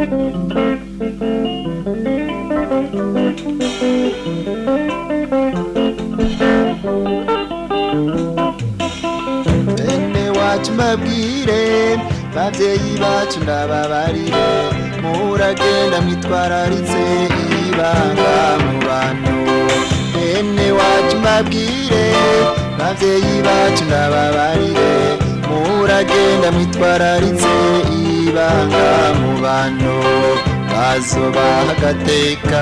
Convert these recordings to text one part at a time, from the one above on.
Bene wacu mbabwire, babyeyi bacu ndababarire, muragenda mwitwararitse ibanga mu bantu. Bene wacu mbabwire, babyeyi bacu ndababarire, muragenda mwitwararitse ibanga mu bantu. Bazobaha agateka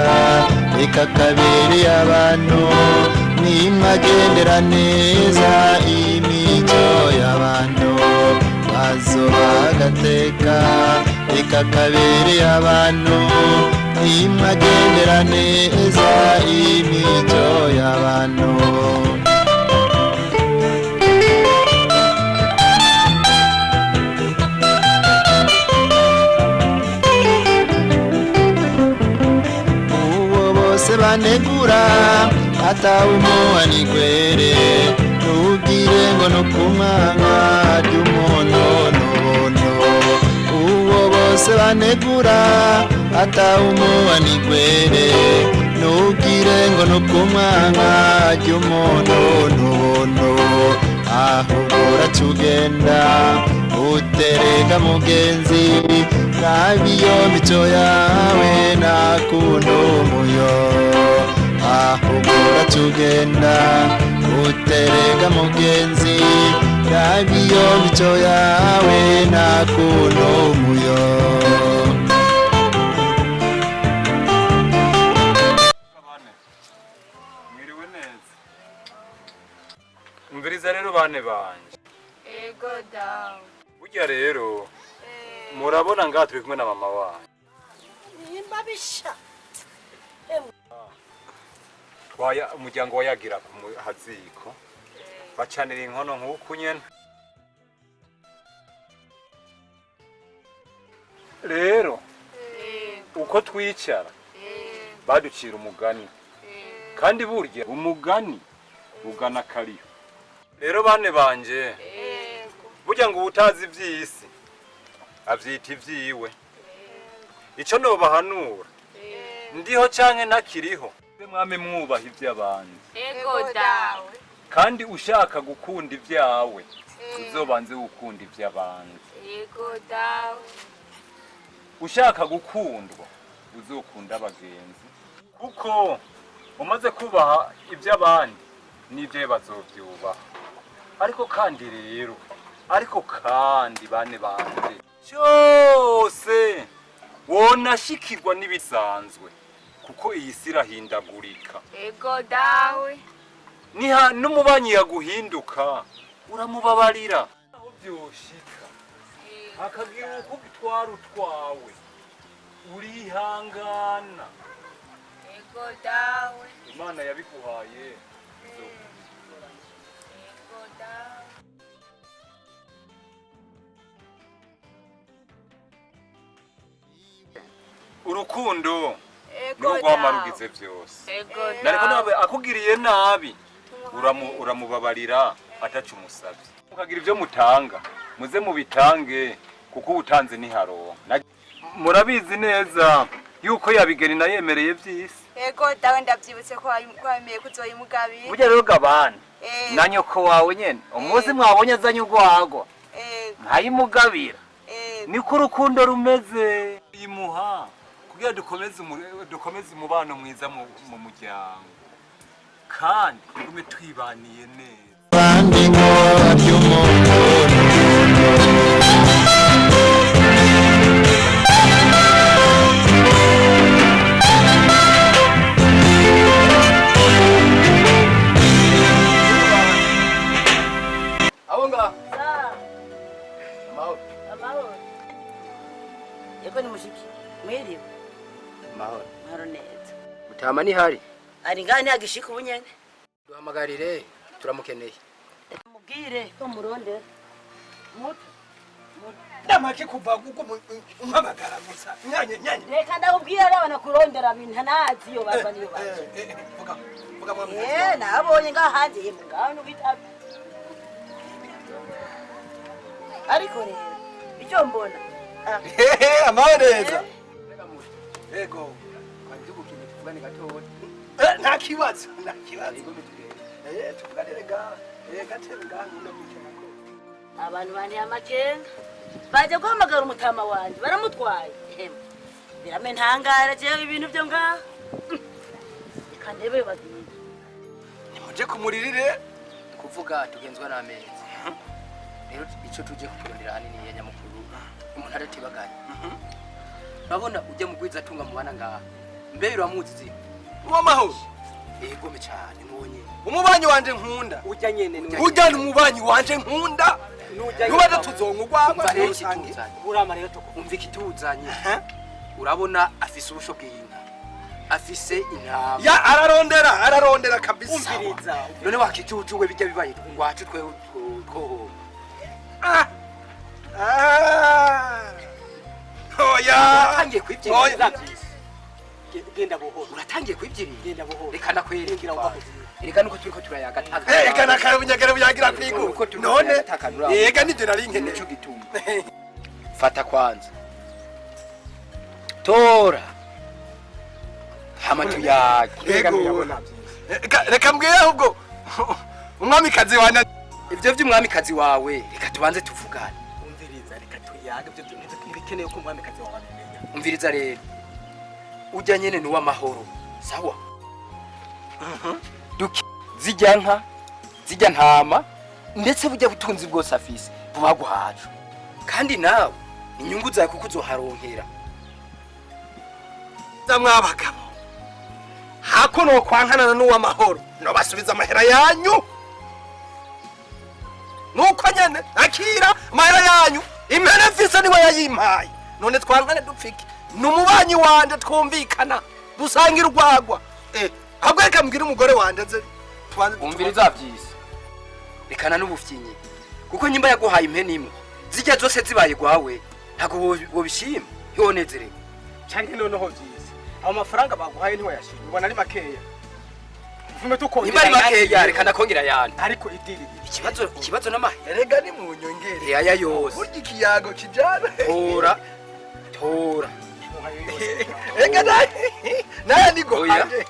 reka kabereye abantu, nimwagendera neza imico y'abantu. Bazobaha agateka reka kabereye abantu, nimwagendera neza imico y'abantu. Uwo bose banegura atawumuha nigwere, ntugire ngo nukumwanga ry'umuntu n'ubuntu. Uwo bose banegura atawumuha nigwere, ntugire ngo nukumwanga ry'umuntu n'ubuntu. Ahubwo uratugenda utereka mugenzi, nabi iyo mico yawe nakunda umuyo. Ahubwo uratugenda utereka mugenzi, nabi iyo mico yawe nakunda umuyo. Bane mwiriwe neza, umviriza rero bane banje. Ego dawe. Burya rero murabona ngaha turi kumwe na mama wanyu. Nimba bisha. Twaya umuryango wayagira ku haziko bacanira inkono nk'uku nyene. Rero uko twicara baducira umugani, kandi burya umugani ugana kariho. Rero bane banje, burya ngo ubutazi ivy'isi avyita ivyiwe. Ico nobahanura, ndiho canke ntakiriho, mwame mwubaha ivy'abandi. Ego dawe. Kandi ushaka gukunda ibyawe uzobanze gukunda iby'abandi. Ego dawe. Ushaka gukundwa uzokunda abagenzi, kuko umaze kubaha iby'abandi n'ibyo bazovyubaha. Ariko kandi rero, ariko kandi bane banje, cyose wonashikirwa n'ibisanzwe, kuko iyi si irahindagurika. Ego dawe. Niha n'umubanyi yaguhinduka uramubabarira. Aho byoshika hakagira uko utwara utwawe, urihangana. Ego dawe. Imana yabiguhaye. Ego dawe. Urukundo Ego niwo rwama rugize byose. Ego Nariko dawe. nawe akugiriye nabi uramubabarira ataca umusabye. Mukagira ibyo mutanga, muze mubitange, kuko ubutanze ntiharonka. Murabizi neza yuko yabigeni nayemereye by'isi. Ego dawe, ndabyibutse ko wemeye kuzoyimugabira. Burya rero gabana na nyoko wawe nyene, umunsi mwabonye azanye urwagwa nkayimugabira, niko urukundo rumeze. Imuha kugira dukomeze dukomeze umubano mwiza mu muryango, kandi tugume twibaniye neza. Abandi ngo ry'umuntu. Abo ngaho. Amahoro. Amahoro. Yego ni mushiki. Mwiriwe. Amahoro. Mahoro neza. Mutama nihari. Ari ngaha ntihagishika ubu nyene. Duhamagarire, turamukeneye. Mubwire ko murondera. Muto. Ndamake kuva kuko umpamagara gusa nyanye nyanye. Reka ndakubwira, abana kurondera bintu ntazi iyo bava niyo baje. Vuga vuga mwami. Nabonye ngaha hanze yemwe ngaho n'ubitaba. Ariko rero icyo mbona Amahoro neza. Yego. Twanze tuvugane gatoya. Nta kibazo, nta kibazo. Tuvugane rega. Gatebe ngaha ngunda kwicarako. Abantu banteye amakenga. Baje guhamagara umutama wanje baramutwaye. Birame ntangara jewe ibintu byo ngaha. Reka ndebe bagiye. Nimuje kumuririre kuvuga tugenzwa n'amezi. Rero ico tuje kukurondera hanini ya nyamukuru umuntu aratibaganye. Urabona ujya mu gwiza atunga mu bana ngaha. Mbe uramuzi? Uwo mahoro. Yego me cyane nubonye. Umubanyi wanje nkunda. Ujya nyene ni ujya n'umubanyi wanje nkunda. Nubaza tuzonka urwagwa urama rero tuko. Umva ikituzanye. Urabona afise ubusho bw'inka. Afise intama. Ya ararondera, ararondera kabisa. Umviriza. None wakicucuwe bijya bibaye ngwacu twe twoho. Ah. Ah. Oya. Uratangiye kwibyirira. Genda buhoro. Uratangiye kwibyirira. Genda buhoro. Reka nakwereka. Reka nuko turiko turayaga taka. Reka nakabunyagara buyagira kwigu. None yega nivyo nari nkeneye nico gituma. Fata kwanza. Tora. Hama tuyage. Reka mbwira ahubwo umwamikazi wa ivyo vy'umwamikazi wawe reka tubanze tuvugane. Umviriza reka tuyage ivyo ntibikeneye ko umwamikazi wawe abimenya. Umviriza rero. Ujya nyene ni uw'amahoro. Sawa. Duki zijya nka zijya ntama ndetse bujya butunzi bwose afise bubaguhacu. Kandi nawe inyungu zawe kuko uzoharonkera. Mwabagabo. Hako no kwankanana n'uw'amahoro. No basubiza amahera yanyu. Nuko nyene akira amahera yanyu. Impene mfise niwe yayimpaye. None twankane dupfike. Numubanyi wanje twumvikana dusangira urwagwa. Ahubwo reka mbwira umugore wanje nze tubanze umviriza byise. Rekana n'ubufyinyi. Kuko nyimba yaguhaye impene imwe zijya zose zibaye gwawe ntago wobishima yonezerewe. Canke noneho byise. Aho mafaranga baguhaye ntiwayashima ubona ari makeya. Uvume tukongera. Nimba ari makeya reka ndakongera yandi. Ariko idiri ikibazo n'amahera. Erega ni mu nyongere. Aya yose. Burya ikiyago kijana. Tora. Tora. Ega naye nigo hanje.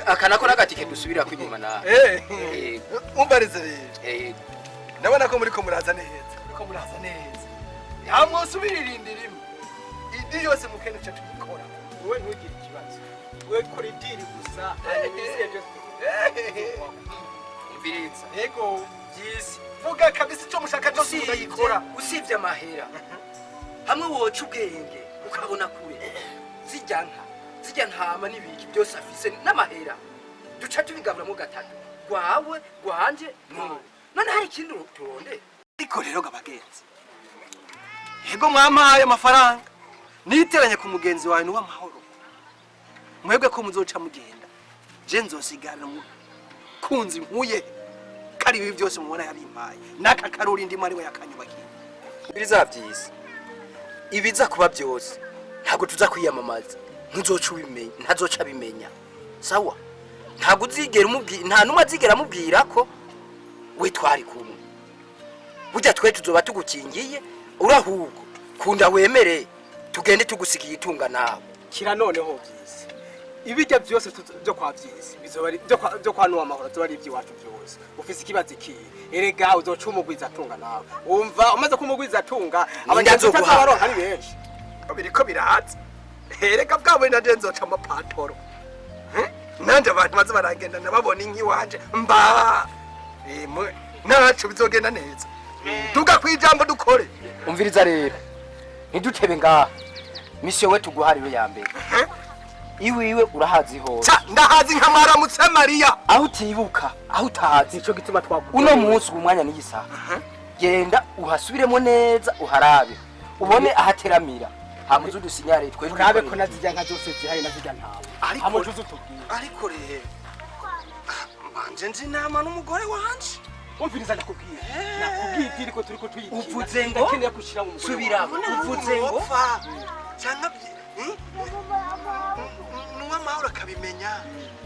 Akanako nagatike dusubira kwinyuma na. Umbarize rero. Ndabona ko muriko muraza neza. Muriko muraza neza. Nta mwosubira irindi rimwe. Idiri yose mukene cyo tubikora. Wewe ntugire ikibazo. Wewe kora idiri gusa. Umviriza. Yego. Byisi. Vuga kabisa icyo mushaka cyose mudayikora. Usivye amahera. Hamwe woca ubwenge ukabona kure. Zijya nka, zijya ntama n'ibiki byose afise n'amahera. Duca tubigaburamo gatatu. Gwawe, gwanje, no. None hari ikindi turonde. Ariko rero gabagenzi. Yego mwampaye amafaranga. Niteranye ku mugenzi wawe n'uw'amahoro. Mwebwe ko muzoca mugenda. Je nzosigara mu kunzi nkuye. Kari ibi byose mubona yabimpaye. Naka karuri ndimo ari we yakanyubakiye. Bizavyise. Ibiza kuba byose. Ntago tuza kwiyamamaza. Ntuzoca ubimenya, ntazoca bimenya. Sawa? Ntago uzigera umubwira, nta numwe azigera amubwira ko we twari kumwe. Burya twe tuzoba tugukingiye, urahubwo kunda wemere tugende tugusigiye itunga nawe. Kira noneho byise. Ibijya byose byo kwa byise bizoba ari byo kwa nuwa mahoro tuba ari ibyiwacu byose. Ufise ikibazo iki? Erega uzoca umugwiza atunga nawe. Umva umaze kumugwiza atunga abanyagihugu baronka ari benshi. Biriko biraza. Erega bwabo nanje nzoca amapatoro. Nanje abantu baze barangenda nababona inki wanje mba. Naco bizogenda neza. Duga kwijambo dukore. Umviriza rero. Ntidutebe ngaha. Misiyo we tuguhariwe ya mbere. Iwiwe urahazi hose. Ndahazi nka maramutse Maria. Aho utibuka, aho utahazi. Nico gituma twakuye. Uno munsi umwanya n'igisaha. Genda uhasubiremo neza uharabe. Ubone ahateramira. Hamuze udusinyare twe urabe ko nazijya nka zose zihari nazijya ntawe. Ariko ariko rero mbanje nzi inama n'umugore wanje. Umviriza ndakubwira. Nakubwiye idiri ko turiko tuyikina. Uvuze ngo ndakeneye gushira mu mugore. Subira. Uvuze ngo cyangwa nuw'amahoro akabimenya.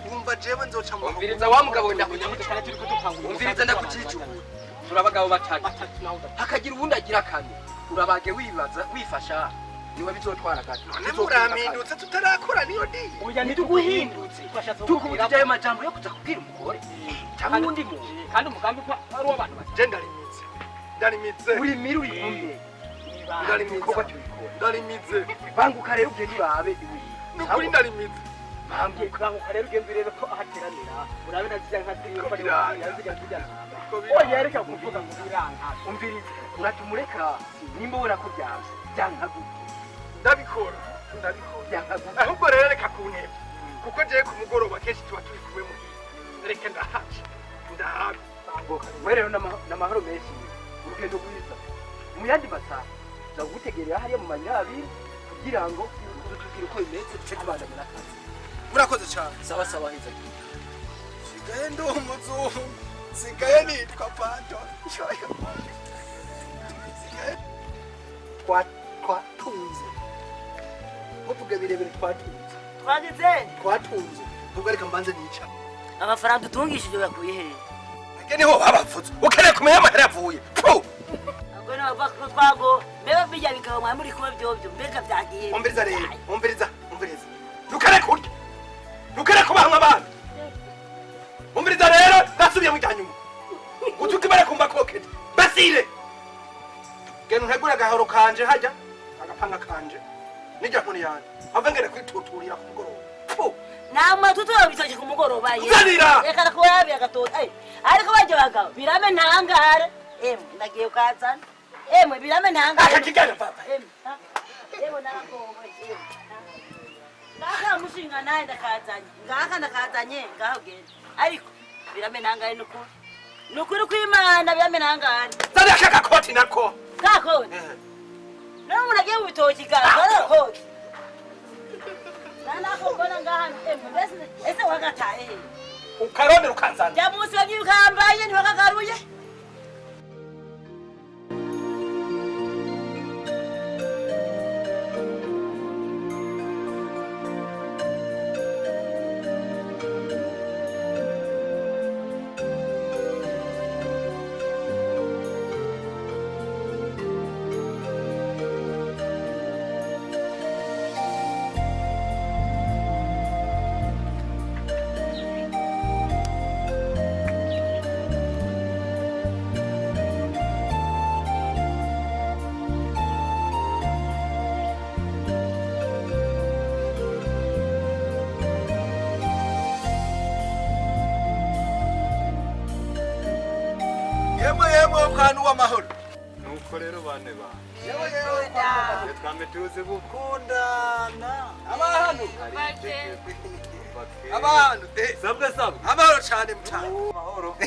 Wumva jewe nzoca mu. Umviriza wa mugabo umviriza ndakujijura. Turabagabo batatu. Hakagira uwundi agira kane. Urabage wibaza wifasha. Niwe bizotwara gato. None murampindutse tutarakora niyo di. Oya ntituguhindutse. Tukubujije ayo majambo yo kuza kubwira umugore cyangwa undi muntu. Kandi umugambi ko ari uw'abantu bake. Je ndarimitse. Ndarimitse. Urimira urikumye. Ndarimitse. Ibikorwa tubikora. Ndarimitse. Banguka rero ugende urabe iwe. Nukuri ndarimitse. Banguka. Banguka rero ugende urebe ko ahateranira. Urabe na zirya nka ziwe ko ari zirya zirya. Oya reka kuvuga ngo biranka. Umviriza. Uratumureka nimba ubona ko byanze. Byanka gute? Ndabikora. Ndabikora. Byanka gute? Ahubwo rero reka kunteba. Kuko jewe ku mugoroba kenshi tuba turi kumwe muhira. Reka ndahaca. Ndahabe. Banguka. We rero n'amahoro menshi. Urugendo rwiza. Mu yandi masaha nzagutegerera hariya mu mayira abiri kugira ngo uzutubwire uko bimeze duce tubandanye n'akazi. Murakoze cyane. Sawa sawa heza. Sigaye ndi umuzungu. Sigaye nitwa Pato. Sigaye twatunze. Muvuge birebire twatunze. Twagize? Twatunze. Nubwo reka mbanze nica. Amafaranga utungishije uyakuye he? Age niho babavuze. Ukeneye kumenya amahera yavuye. Pfu! Ubwo nabavuga ko twago mbega bijya bikaba mwa muri kumwe byobyo mbega byagiye. Umviriza rero, umviriza, umviriza. Ntukare kurya. Ntukare kubahwa abana. Umviriza rero, ndasubiye mu cyanyuma. Utukibara kumba kokete. Basire. Genda ntegura agahoro kanje hajya, agapanga kanje. Nijya nkoni yanje. Ave ngere kwituturira ku mugoroba. Pfu! Namwe tutuba bitoke ku mugoroba ye. Nzanira. Reka nakubabi agatoto. Eh, ariko bajya bagabo birame ntangare. Emwe ndagiye ukazana. Emwe birame ntangare. Akakigana papa. Emwe. Emwe narakowe. Ngaka mushinga naye ndakazanye. Ngaka ndakazanye ngaho genda. Ariko birame ntangare nukuri. Nukuri kwimana birame ntangare. Zana akaka koti nako. Kakoti. Nawe umuntu agiye mu bitoki ga koti. Nana ko mbona ngaha emwe mbese ese wagataye he? Ukarondera ukanzana. Jya munsi wagiye ukambaye ntiwakagaruye. Yemwe kwanu w'amahoro. Nuko rero bane ba. Yewe yewe twame tuzi gukundana. Abantu. Abantu. Sabwe sabwe. Amahoro cyane mutana. Amahoro.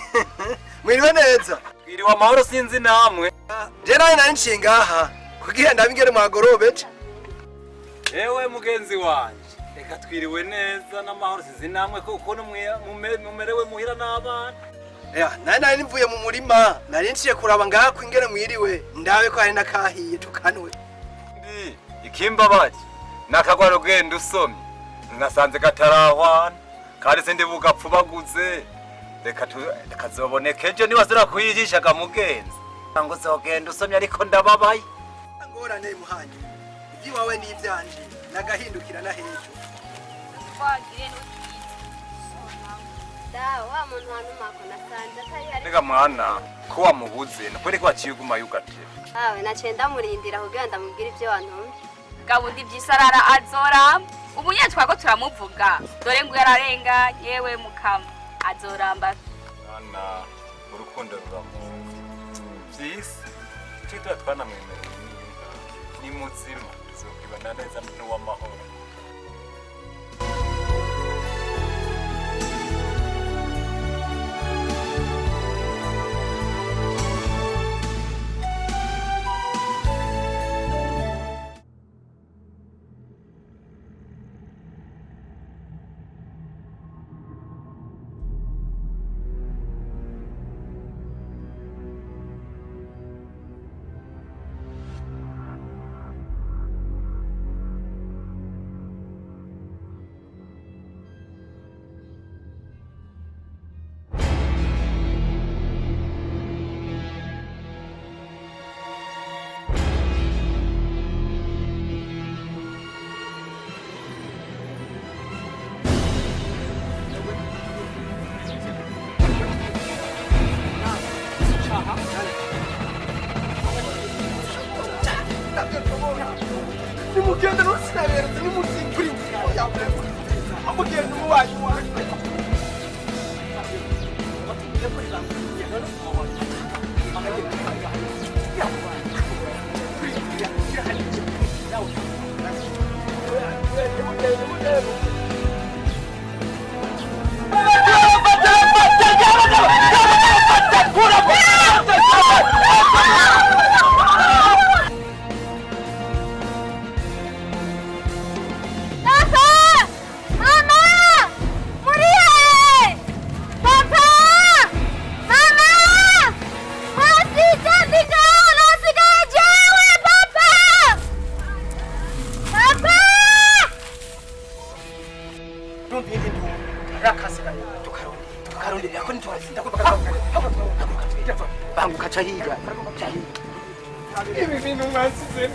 Mwiriwe neza. Twiriwe amahoro sinzi namwe. Je nawe nari nshinga aha kugira ndabingere mwagorobe. Ewe mugenzi wanje. Reka twiriwe neza n'amahoro sinzi namwe kuko mumerewe muhira n'abana. Ya, nari mvuye mu murima, nari nciye kuraba ngaha kwingere mwiriwe, ndabe ko hari nakahiye tukanwe. Ndi ikimbabaje nakagwa rugendo usomye. Nasanze katarahwana kandi sindi bugapfubaguze. Reka kazoboneka ejo niba zira kuyijishaga mugenzi. Ngo zogenda usomye ariko ndababaye. Ngorane muhanyi. Ibyiwawe n'ivyanje nagahindukira na hejo. Twagire n'utwize. Da wa muntu wantumako nasanze atari hari. Rega mwana ko wamubuze nukuri ko waciye uguma yugatira. Awe naciye ndamurindira kugira ndamubwire ibyo wantumye. Gabundi byisarara azora ubu twako turamuvuga dore ngo yararenga yewe mukama azoramba. Mwana urukundo ruramunga. Byisi cyo twanamwemereye ni muzima tuzokwibana neza n'uwamahoro. Nimugende. Papa! Mama! Muri he? Papa! Mama! Mwasize ndigaho nasigaye jewe papa! Papa! Ndumva iyindi nduru rakasigaye tukarondera ko ntitwazinda. Banguka, ca hirya, ca hirya. Ibi bintu mwasize.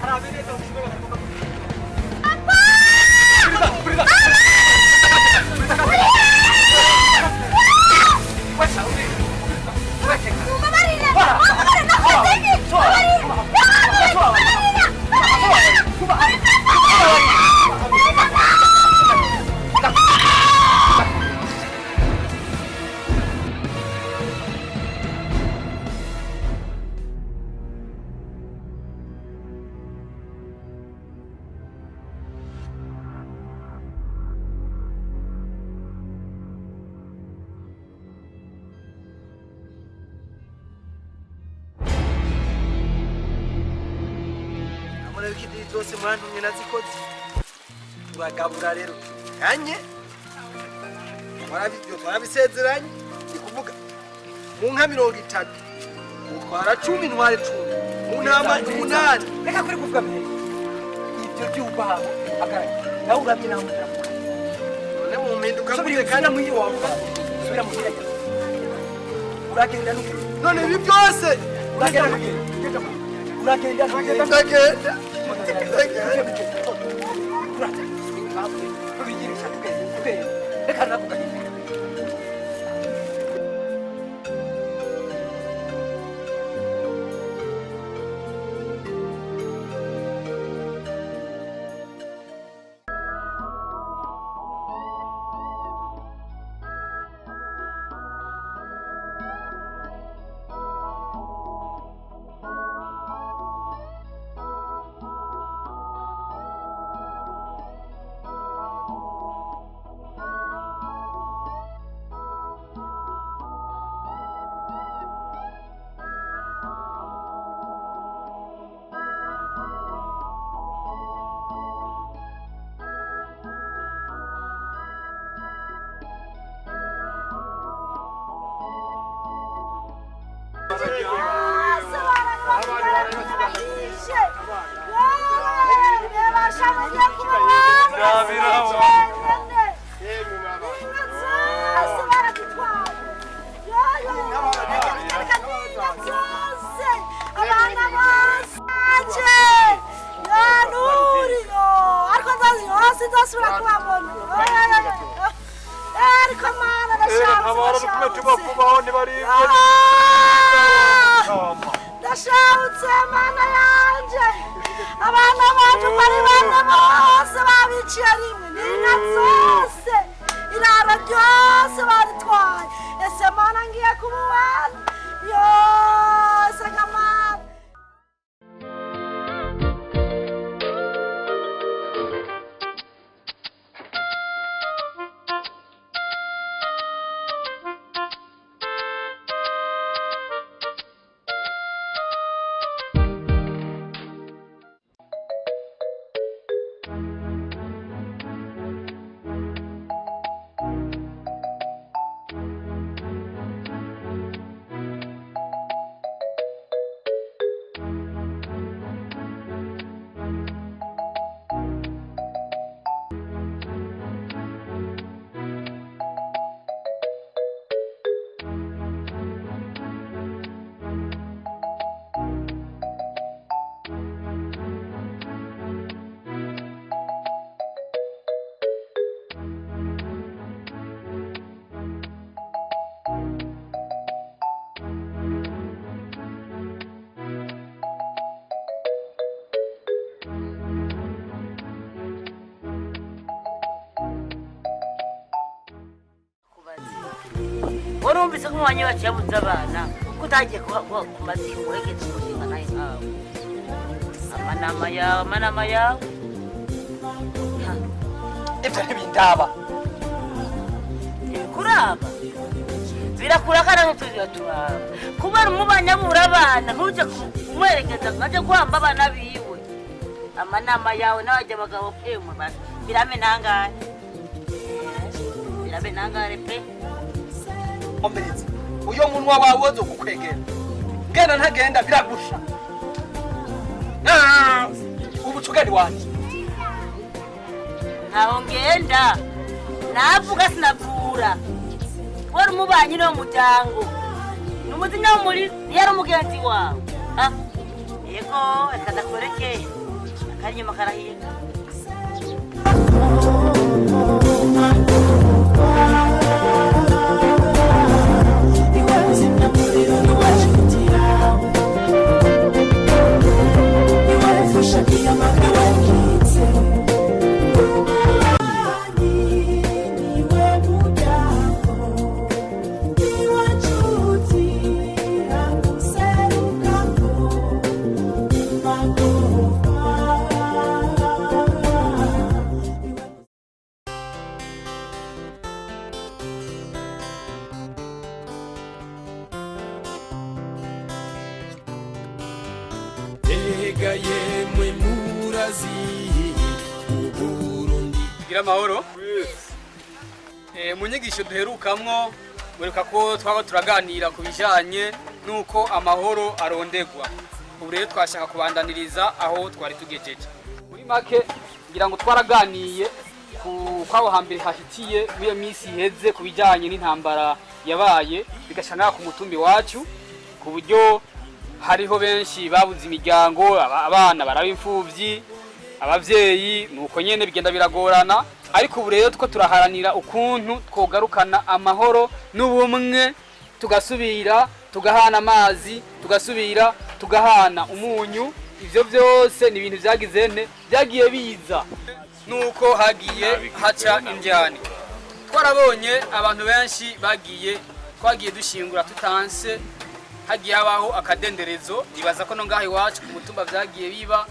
Urabona yuko idiri zose mwantumye nazikoze. Turagabura rero kanye twarabisezeranye. Ni kuvuga mu nka 30 mutwara 10, ntware 10, mu ntama 8. Reka kuri kuvuga mbere ibyo by'ubwaho hagarara nawe urabye nawe uravuga. None mu mpinduka Subira gute kandi? Kandi muri wawe subira mu kirajya uragenda n'ugenda. None ibi byose? Uragenda n'ugenda, uragenda n'ugenda. Ndagenda, ndagenda. Tubigirisha tugenda, tugenda, reka nakugahindura. Ndashawutse, mana yanje! Abana bacu uko ari bane bose babiciye rimwe, n'inka zose, iraro ryose baritwaye. Ese mana, ngiye kubuwana yose nkamana. Warumvise ko umwanya wacu yabuze abana, ko utagiye ku maziko ngo uhegetse umushinga nawe nkawe? Amanama yawe, amanama yawe. Ha. Ibyo ntibindaba. Kuraba birakuraka natwe turaturaba kubera umubanya abura abana, ntujye kumwerekeza ngo ajye guhamba abana biwe. Amanama yawe n'abajya abagabo emwe basi birame ntangare, birame ntangare pe. Ombereza uyo munwa wawe wozo kukwegera, ngenda ntagenda biragusha. Ah, ubu cugani wanje. Ntaho ngenda, navuga sinavura. Wari umubanyi no muryango ni umuzinya w'umuriro, niyo ari umugenzi wawe. Ah, yego, reka ndakwereke akari inyuma karahiga. Ega yemwe murazi Uburundi. Gira amahoro. Mu nyigisho duherukamwo mwereka ko twaba turaganira ku bijanye n'uko amahoro arondegwa. Ubu rero twashaka kubandaniriza aho twari tugejeje. Muri make ngira ngo twaraganiye ku kwaho hambere hahitiye muri iyo minsi iheze ku bijanye n'intambara yabaye bigasha ngaha ku mutumbi wacu, ku buryo hariho benshi babuze imiryango, abana baraba imfuvyi, abavyeyi nuko nyene bigenda biragorana. Ariko ubu rero two turaharanira ukuntu twogarukana amahoro n'ubumwe, tugasubira tugahana amazi, tugasubira tugahana umunyu. Ivyo vyose ni ibintu vyagize nte byagiye biza nuko hagiye haca indyane. Twarabonye abantu benshi bagiye, twagiye dushingura tutanse, hagiye habaho akadenderezo. Nibaza ko no ngaha iwacu ku mutumba vyagiye biba,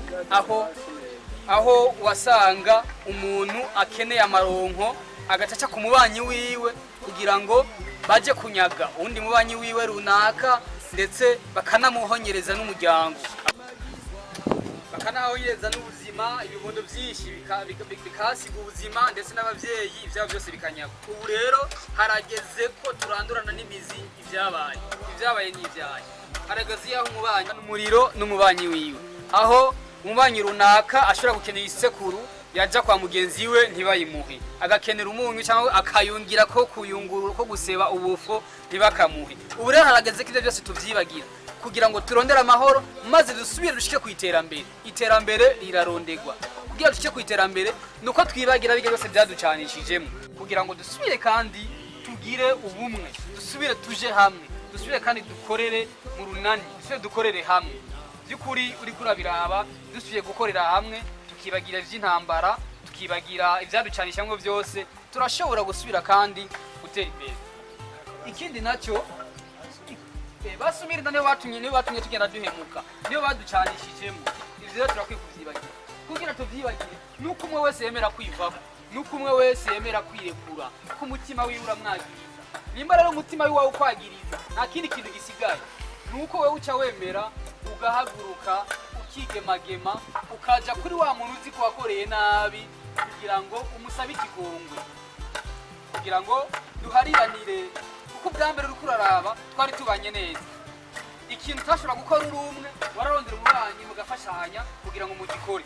aho wasanga umuntu akeneye amaronko agacaca ku mubanyi wiwe kugira ngo baje kunyaga uwundi mubanyi wiwe runaka, ndetse bakanamuhonyereza n'umuryango, bakanahonyereza n'ubuzima. Ibibondo byinshi bikahasiga ubuzima, ndetse n'abavyeyi ivyabo byose bikanyagwa. Ubu rero harageze ko turandurana n'imizi ivyabaye. Ivyabaye ni ivyaye. Harageze yaho umubanyi n'umuriro n'umubanyi wiwe, aho umubanyi runaka ashobora gukenera isekuru yaja kwa mugenzi we ntibayimuhe, agakenera umunyu cyangwa akayungira ko kuyungurura ko guseba ubufo ntibakamuhe. Ubu rero harageze ko ivyo byose tuvyibagira kugira ngo turondere amahoro, maze dusubire dushike ku iterambere. Iterambere rirarondegwa. Kugira dushike ku iterambere nuko twibagira bijya byose byaducanishijemo, kugira ngo dusubire kandi tugire ubumwe, dusubire tuje hamwe, dusubire kandi dukorere mu runani, dusubire dukorere hamwe. By'ukuri uriko urabiraba, dusubiye gukorera hamwe, tukibagira ivy'intambara, tukibagira ibyaducanishamwe byose, turashobora gusubira kandi gutera imbere. Ikindi nacyo, basumirira nibo batumye tugenda duhemuka, nibo baducanishijemo. Ivyo rero turakwiye kuvyibagira. Kugira tuvyibagire nuko umwe wese yemera kwivako, nuko umwe wese yemera kwirekura, ko umutima wiwe uramwagiriza. Nimba rero umutima wiwe ukwagiriza, nta kindi kintu gisigaye nuko wewe uca wemera ugahaguruka, ukigemagema, ukaja kuri wa muntu uzi ko wakoreye nabi, kugira ngo umusabe ikigongwe, kugira ngo duhariranire. Kuko ubwa mbere uriko uraraba twari tubanye neza, ikintu utashobora gukora uri umwe wararondera umubanyi mugafashanya kugira ngo mugikore.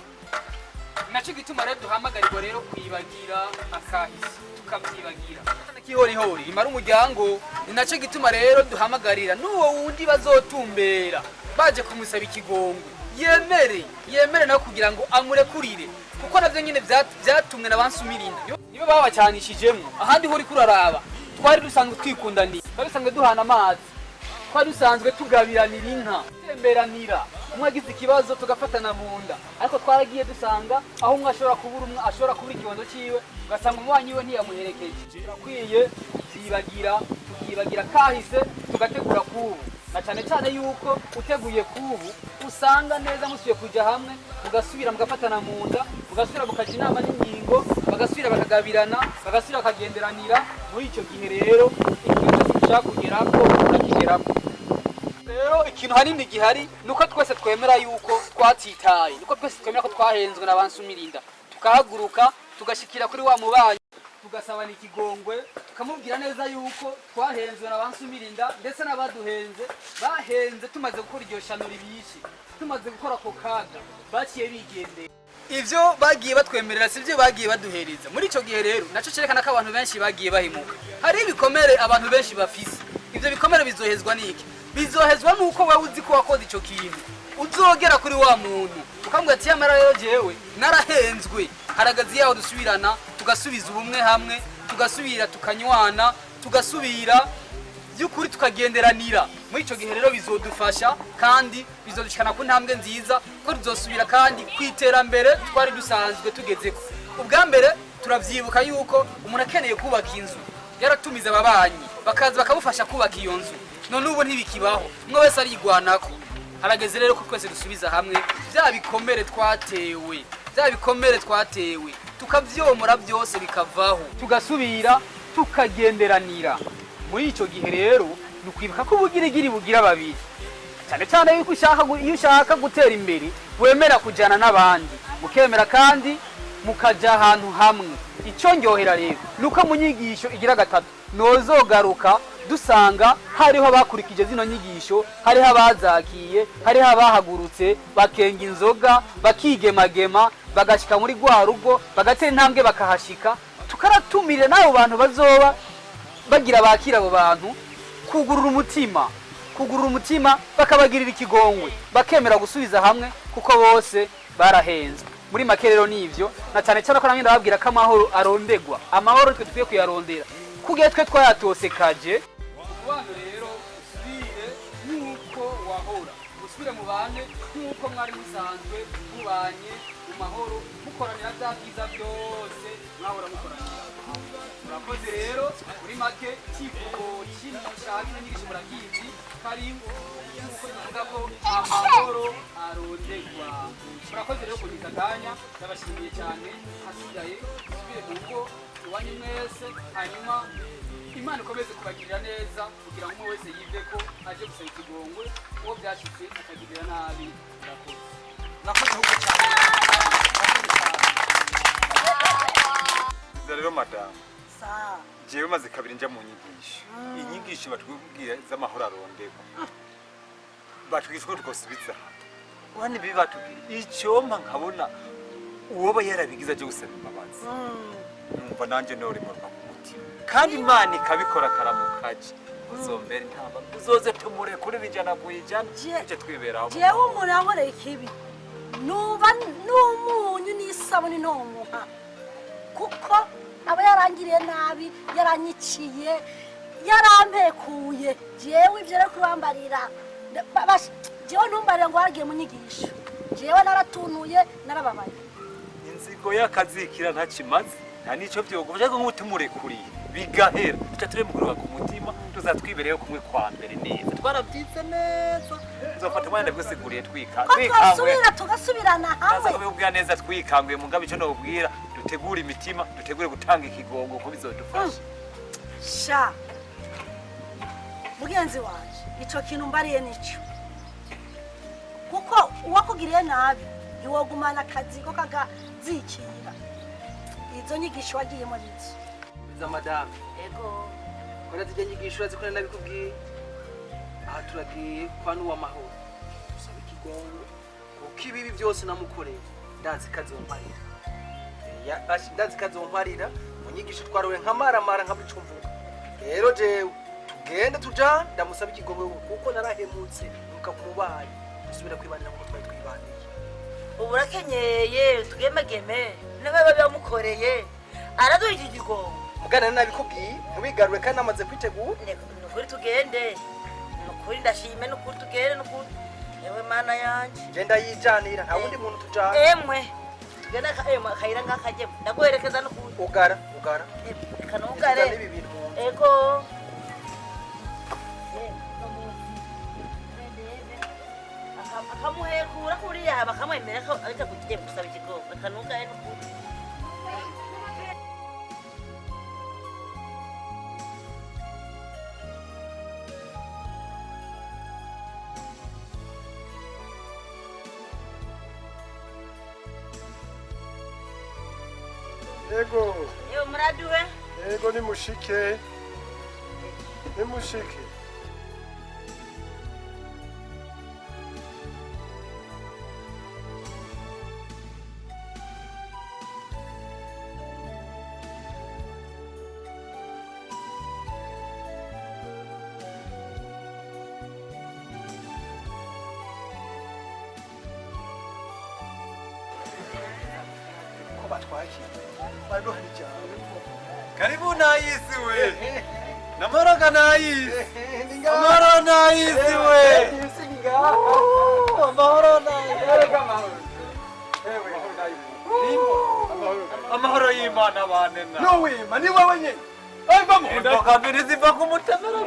Nacyo gituma rero duhamagarirwa rero kwibagira akahise, tukavyibagira kihorihori imara umuryango. Ni nacyo gituma rero duhamagarira n'uwo wundi bazotumbera baje kumusaba ikigongwe, yemere nawe kugira ngo amurekurire, kuko navyo nyene vyatumwe na bansumirinda, nibo babacanishijemwo. Ahandi ho uriko uraraba twari dusanzwe twikundaniye, twari dusanzwe duhana amazi, twari dusanzwe tugabiranira inka, temberanira, umwe agize ikibazo tugafatana mu nda. Ariko twaragiye dusanga aho umwe ashobora kubura, umwe ashobora kubura ikibondo ciwe, ugasanga umubanyi we ntiyamuherekeje. Turakwiye tukibagira, tukibagira kahise, tugategura kubu, na cyane cyane yuko uteguye kubu usanga neza musubiye kuja hamwe, mugasubira mugafatana mu nda, mugasubira mukaja inama n'ingingo. Bagasubira bakagabirana, bagasubira bakagenderanira. Muri icyo gihe rero ikintu cyose dushaka kugerako turakigerako. Rero ikintu hanini gihari ni uko twese twemera yuko twatitaye, nuko twese twemera ko twahenzwe na bansumirinda, tukahaguruka tugashikira kuri wa mubanyi, tugasabana ikigongwe, tukamubwira neza yuko twahenzwe na bansumirinda, ndetse n'abaduhenze bahenze tumaze gukora iryo shano ribishe, tumaze gukora ako kaga baciye bigendera. Ivyo bagiye batwemerera sivyo bagiye baduhereza. Muri ico gihe rero naco cerekana ko abantu benshi bagiye bahimuka. Hari ibikomere abantu benshi bafise. Ivyo bikomere bizohezwa n'iki? Bizohezwa nuko wewe uzi ko wakoze ico kintu, uzogera kuri wa muntu ukamubwira ati: "Yamara rero jewe narahenzwe." Haragazi yaho dusubirana, tugasubiza ubumwe hamwe, tugasubira tukanywana, tugasubira by'ukuri tukagenderanira. Muri icyo gihe rero bizodufasha kandi bizodushikana ku ntambwe nziza, ko tuzosubira kandi ku iterambere twari dusanzwe tugezeko. Ubwa mbere turavyibuka yuko umuntu akeneye kubaka inzu yaratumiza ababanyi bakaza bakamufasha kubaka iyo nzu. None ubu ntibikibaho, umwe wese arigwanako. Harageze rero ko twese dusubiza hamwe bya bikomere twatewe, bya bikomere twatewe tukavyomora byose bikavaho, tugasubira tukagenderanira. Muri icyo gihe rero ni ukwibuka ko ubugirigiri bugira babiri, cyane cyane yuko iyo ushaka gutera imbere wemera kujyana n'abandi, mukemera kandi mukaja ahantu hamwe. Icyo ndyohera rero ni uko mu nyigisho igira gatatu nozogaruka dusanga hariho abakurikije zino nyigisho, hariho abazakiye, hariho abahagurutse bakenga inzoga, bakigemagema, bagashika muri rwa rugo, bagatera intambwe bakahashika. Tukaratumire n'abo bantu bazoba bagira bakira abo bantu kugurura umutima, kugurura umutima, bakabagirira ikigongwe, bakemera gusubiza hamwe, kuko bose barahenzwe. Muri make rero nivyo, na cyane cyane ko namwe ndababwira ko amahoro arondegwa, amahoro twe dukwiye kuyarondera kugira twe twayatosekaje. Umubano rero usubire nk'uko wahora, usubire mubane nk'uko mwari musanzwe mubanye mu mahoro, mukoranira bya byiza byose mwahora mukoranira. Murakoze rero. Muri make icyivugo cy'ishaka inyigisho murakizi, kari nk'uko bivuga ko amahoro arondegwa. Murakoze rero kugiza akanya, ndabashimiye cyane. Hasigaye usubire mu rugo iwanyu mwese, hanyuma Imana ikomeze kubagirira neza, kugira ngo umwe wese yive ko aje gusaba ikigongwe uwo byashyitse akagirira nabi. Murakoze. Murakoze ahubwo cyane. Nza rero madamu. Sawa. Jewe maze kabiri nja mu nyigisho, inyigisho batubwira z'amahoro arondegwa, batwigisha ko twosubiza hamwe. Ibi batubwira icyompa nkabona uwoba yarabigize aje gusaba imbabazi, numva nanjye norimurwa ku mutima, kandi Imana ikabikora karamukaje uzombera intamba, uzoze tumurekure 100%, tuje twiberaho mu Jewe mahoro. Umuntu yankoreye ikibi numva n'umunyu n'isabuni nomuha, kuko aba yarangiriye nabi, yaranyiciye, yarampekuye. Jewe ivyo rero kubambarira, jewe ntumbarira ngo waragiye mu nyigisho, jewe naratunuye, narababaye. Inzigo y'akazikira ntakimaze, nta n'icyo byogufasha, ariko nk'ubu tumurekuriye bigahera, tuca turemugurwa ku mutima, tuzatwibereyeho kumwe kwa mbere neza, twarabyize neza. Nzofata umwanya ndabigusiguriye twika Ko twikanguye. twosubira tugasubirana Naza hamwe. kubibwira neza twikanguye. Mugabe icyo nobwira, dutegure imitima, dutegure gutanga ikigongo ko bizodufasha. Sha mugenzi wanje, ico kintu mbariye nico, kuko uwakugiriye nabi ntiwogumana akazi ko kagazikira. Izo nyigisho wagiyemo nizo. Za madamu. Ego. Kora zijya nyigisho urazikora, nabikubwiye. Aha turagiye kwa Nuwamahoro dusaba ikigongo, kuko ibibi byose namukoreye ndazi ko azomparira. Ndazi ko azomparira. Mu nyigisho twarowe nkamaramara nkabico mvuga. Rero jewe tugende tujane, ndamusaba ikigongo kuko narahemutse muka kumubaye, dusubira kwibanira nkuko twari twibaniye. Ubu urakenyeye, tugemageme niba bamukoreye araduha iki gigongo. Mugana nabikubwiye, ntubigarure kandi namaze kwitegura. Ni ukuri tugende, ni ukuri ndashime, ni ukuri tugende, ni ukuri yewe Mana yanje. Je ndayijanira, nta wundi muntu tujana. Emwe tugende, emwe akayira ngakajyemo ndaguherekeza n'ukuri. Ugara, ugara. Reka nugare. Tuzane ibi bintu mu nzu. Ego. Akamuhekura kuriya bakamwemera ko aja kugiye gusaba ikigongo. Reka nugare n'ukuri. Ego. Yo muraduwe. Ego nimushike. Nimushike. Ko batwakira. Baduha ijambo. Karibu nayisi we. Namara kanayisi. Amahoro nayisi we. Amahoro nayisi. Amahoro y'Imana bane na. No wima ni wewe nyene. Eva mu Imboga mbiri ziva ku mutemero.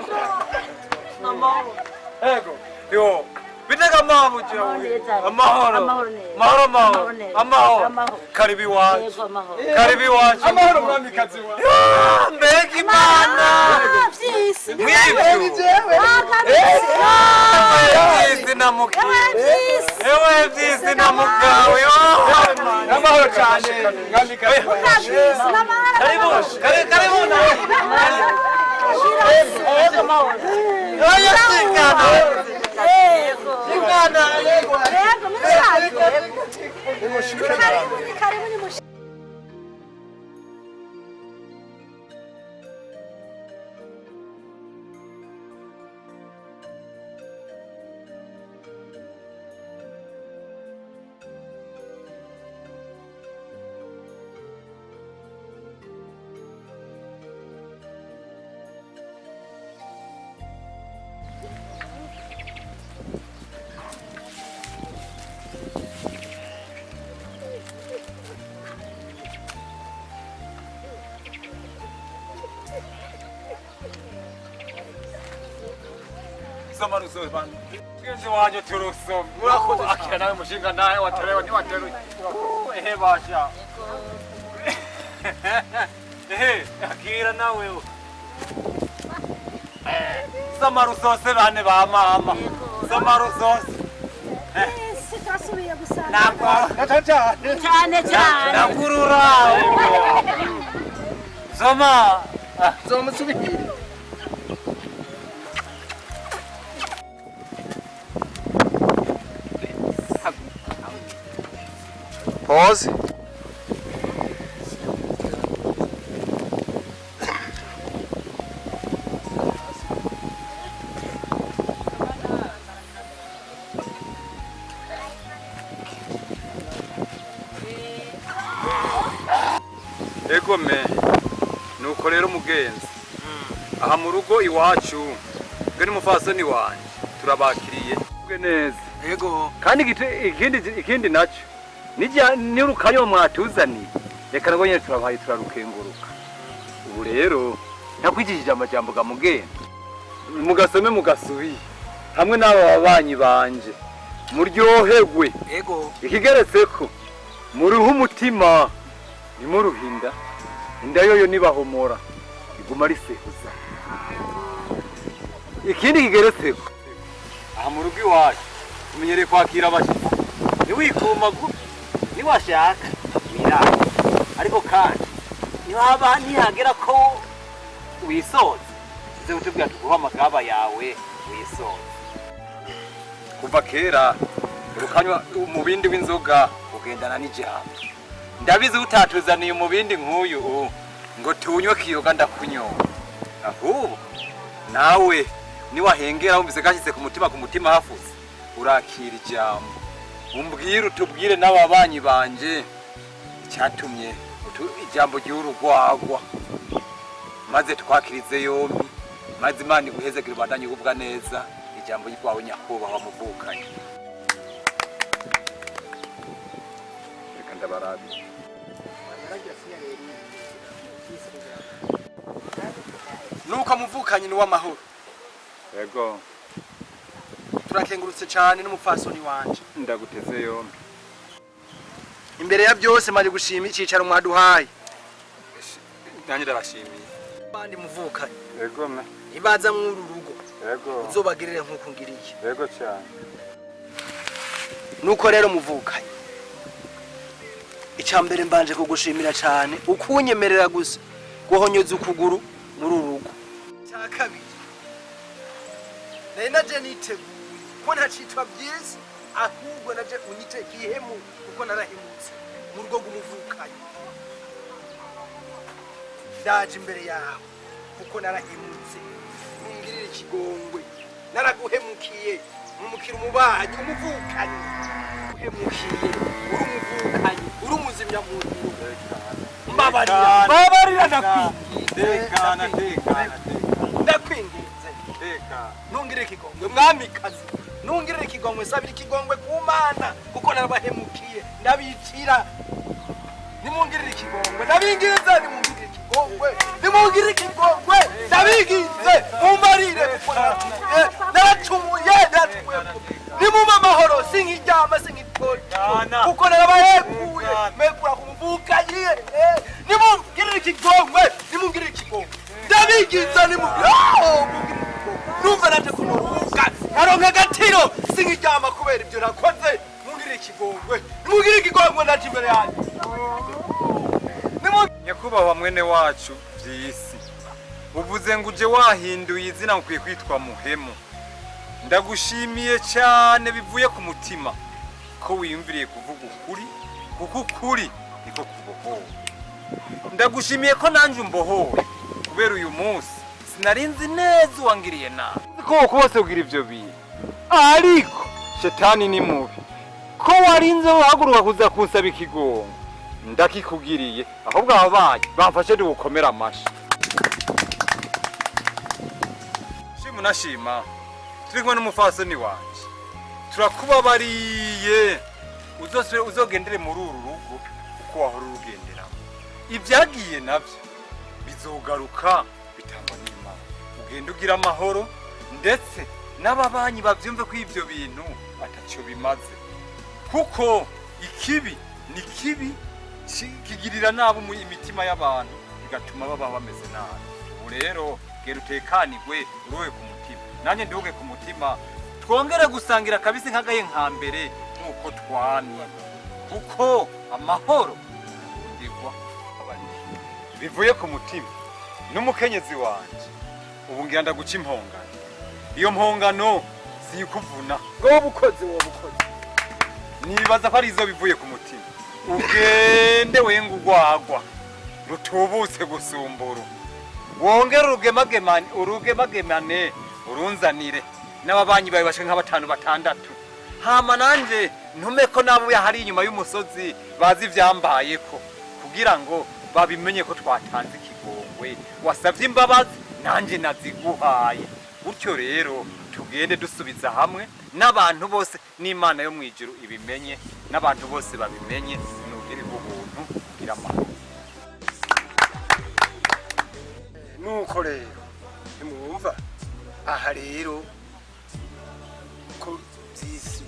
Amahoro. Ego. Yo. Bitega mabu jewe. Amahoro. Amahoro amahoro. Amahoro. Karibu iwacu. Karibu iwacu. Amahoro mwamikazi wa. Mbega Imana. Vyisi. Mwivyo. Ewe vyisi na mukiwe. Ewe vyisi na mukawe. Amahoro cyane mwamikazi. Karibu. Karibu karibu na. Yego amahoro. Oya shikana. Yego. Shikana. Yego muraduwe. Karibu ni karibu ni mushike. Soma rusome bana. Mugenzi wanje turusome. Murakoze. Akira nawe mushinga nawe waterewe ntiwateruye. Ehe basha. Ehe akira nawe. Soma rusose bane ba mama. Soma rusose. Ese turasubiye gusanga. Cyane cyane. Nakurura. Soma. Soma subiri. Pause. Ego me. Nuko rero mugenzi. Aha mu rugo iwacu bwe n'umufasoni wanje turabakiriye. Bwe neza. Ego. Kandi ikindi ikindi naco nijya nirukanyo mwatuzaniye reka nabwo nyene turabahaye turarukenguruka. Ubu rero ntakwigishije amajambo ga mugenzi. Mugasome mugasubiye hamwe n'aba babanyi banje muryoherwe. Ego. Ikigeretseko muruhe umutima ntimuruhinda inda yoyo nibahomora iguma risehuza. Ikindi kigeretseko aha mu rugo iwacu tumenyereye kwakira abashyitsi ntiwikumagu niwashaka wirare ariko kandi niwaba nihagera ko wisoza tuze kutubwira tuguhe amagaba yawe wisoza. Kuva kera urukanywa umubindi w'inzoga ugendana n'ijambo. Ndabizi utatuzaniye umubindi nk'uyu ngo tunywe kiyoga ndakunyoba. Ahubwo nawe niwahengera wumvise gashyize ku mutima hafutse urakira ijambo umbwire utubwire n'ababanyi banje icyatumye ijambo ry'urugwagwa maze twakirize yombi maze Imana iguhezegere ubandanye ugubwa neza ijambo ryawe nyakubahwa muvukanye. Reka ndabarabe. Nuko muvukanye ni w'amahoro. Yego. Turakengurutse cyane n'umupfasoni wanje. Ndaguteze yombi. Imbere ya byose maze gushima icicaro mwaduhaye. Nanjye ndabashimiye. Bandi muvukanye. Yego me. Ibaza mw'uru rugo. Yego. Uzobagirire nkuko ngiriye. Yego cyane. Nuko rero muvukanye. Icya mbere, mbanje kugushimira cyane ukunyemerera gusa guhonyoza ukuguru muri uru rugo. Cya kabiri, nari naje niteguye ko ntacitwa byiza, ahubwo naje unyite igihemu kuko narahemutse mu rugo rw'umuvukanyi. Ndaje imbere yawe kuko narahemutse, nungirire ikigongwe. Naraguhemukiye, mumukira umubanyi, umuvukanyi. Uhemukiye uri umuvukanyi, uri umuzimyamuntu. Mbabarira, mbabarira, ndakwinginze. Tekana, tekana. Ndakwinginze. Tekana. Nungirire ikigongwe, mwamikazi, nungirire ikigongwe. Sabira ikigongwe ku Mana kuko narabahemukiye, ndabicira. Nimungirire ikigongwe, ndabinginze, nimungirire ikigongwe, nimungirire ikigongwe, ndabinginze, mumbarire kuko naracumuye, naracumuye, naracumuye. Nimumpe amahoro, sinkiryama, sinkitoto kuko narabahekuye, mekura ku muvukanyi. Nimungirire ikigongwe, nimungirire ikigongwe, ndabinginze, nimungirire ikigongwe. Numva naje kunuhuka, nkaronka agatiro, sinkiryama kubera ibyo nakoze. Mungirire ikigongwe, nimungirire ikigongwe, ndaje imbere yanyu. Nyakubahwa mwene wacu by'isi, uvuze ngo uje wahinduye izina, ukwiye kwitwa Muhemu. Ndagushimiye cyane bivuye ku mutima ko wiyumviriye kuvuga ukuri, kuko ukuri niko kubohowe. Ndagushimiye ko nanjye umbohowe, kubera uyu munsi sinarinzi neza uwangiriye nabi ko bose kugira ibyo bintu, ariko shetani ni mubi. Ko warinze uhaguruka kuza kunsaba ikigongo, ndakikugiriye. Ahubwo ababaye bamfashe dukomera amashi. Shima unashima, turi kumwe n'umufasoni wanje, turakubabariye. Uzosubire uzogendere muri uru rugo uko wahora urugenderamo. Ibyagiye nabyo bizogaruka, bitangwa n'Imana. Ugende ugira amahoro, ndetse n'ababanyi babyumve ko ibyo bintu atacyo bimaze, kuko ikibi ni kibi, kigirira nabi imitima y'abantu, bigatuma baba bameze nabi. Ubu rero gera utekanigwe, uruhe ku mutima, nanjye nduhuke ku mutima, twongere gusangira kabisi nk'agahe nka mbere nk'uko twamye, kuko amahoro ndigwa bivuye ku mutima. N'umukenyezi wanje ubu ngira ndaguca impongano. Iyo mpongano siyikuvuna. Wowe ukoze, wowe ukoze. Nibaza ko ari izo bivuye ku mutima. Ugende wenga urwagwa rutubutse gusumbura, wongere urugemagema, urugemagemane, urunzanire n'ababanyi bawe bashika nka batanu, batandatu. Hama nanje ntume ko nabo hari inyuma y'umusozi bazi ivyambayeko, kugira ngo babimenye ko twatanze ikigongwe. Wasavye imbabazi, nanje naziguhaye. Gutyo rero tugende dusubiza hamwe n'abantu bose, n'Imana yo mw'ijuru ibimenye, n'abantu bose babimenye. Nugire ubuntu, ugira amahoro. Nuko rero ntimwumva aha rero ko byisi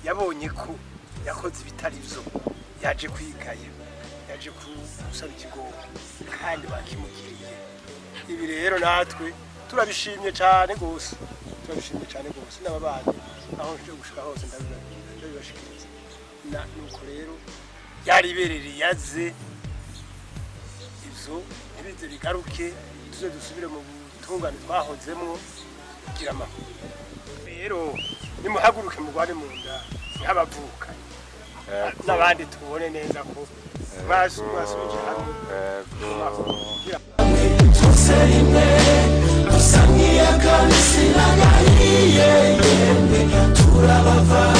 yabonye ko yakoze ibitari byo, yaje kwigaya, yaje gusaba ikigongo kandi bakimugiriye. Ibi rero natwe turabishimye cyane rwose, turabishimye cyane rwose. N'ababanyi aho nje gushika hose ndabibashikiriza. Nuko rero yariberereye yaze, ivyo ntibize bigaruke, tuze dusubire mu butungane twahozemwo. Kugira amahoro rero, nimuhaguruke mugwane mu nda nk'abavukanye n'abandi, tubone neza ko mwasubije hamwe. Twose rimwe dusa nk'iy'akabisi n'agahiye, yemwe turabava.